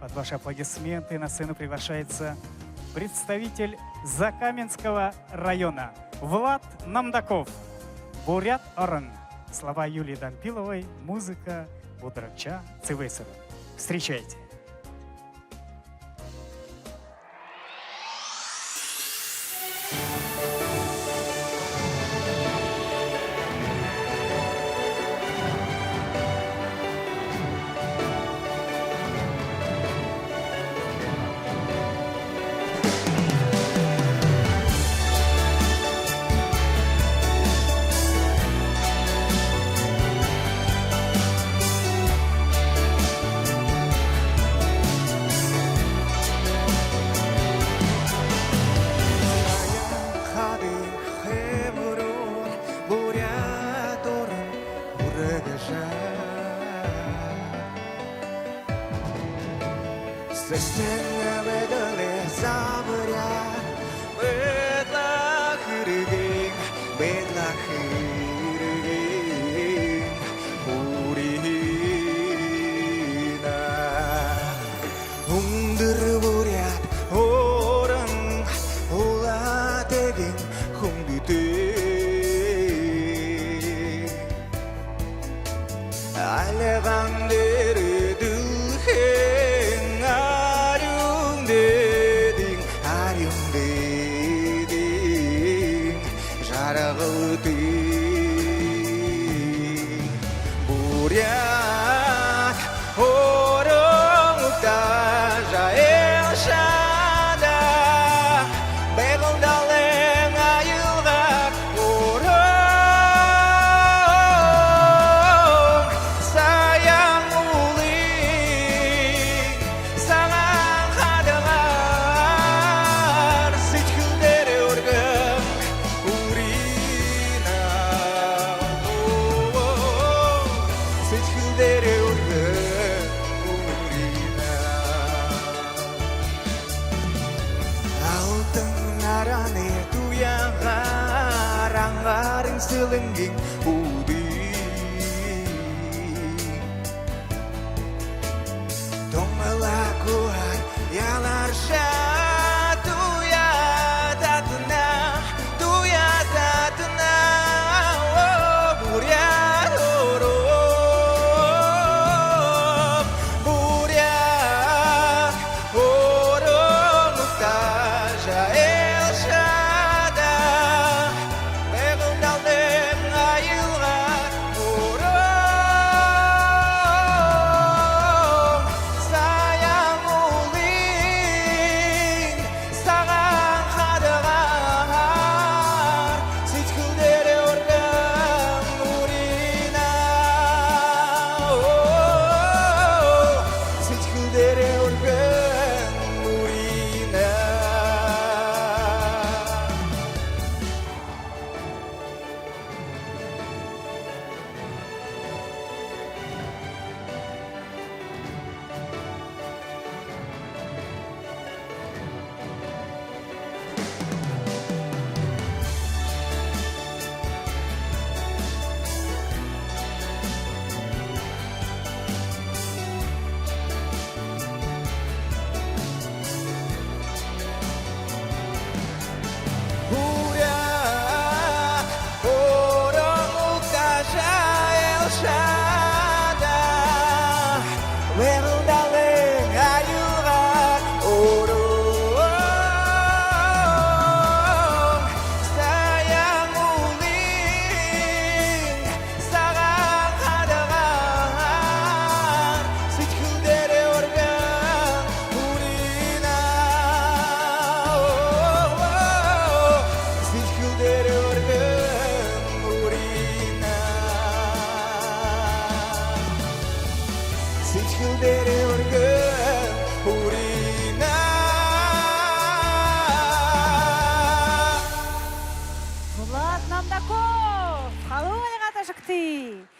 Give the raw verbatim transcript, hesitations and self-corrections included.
Под ваши аплодисменты на сцену приглашается представитель Закаменского района Влад Намдаков. «Буряад орон». Слова Юлии Дампиловой, музыка Будрача Цыбесова. Встречайте. Саян хадын хэмэрүүн буряад орон үргэжэ. Сэсэн бэдэлээ забаряад, бэдлэхэ хэрэгынь, бэдлэхэ хэрэгынь хүрэнэ. Үндэр буряад орон улаатайгын хүндэтэй. Альган дээрэ дэлхэйн арюун дээдын, арюун дээдын жаргалтай. Буряад орон угтажа элшадаа, Байгал далайн аялгаар орон, Саян уулын сагаан хадагаар сэдьхэл дээрээ үргэн хүрэнэ. Сэдьхэл дээрээ үргэн хүрэнэ. Алтан наранай туяагаар, ангарын сэлэнгын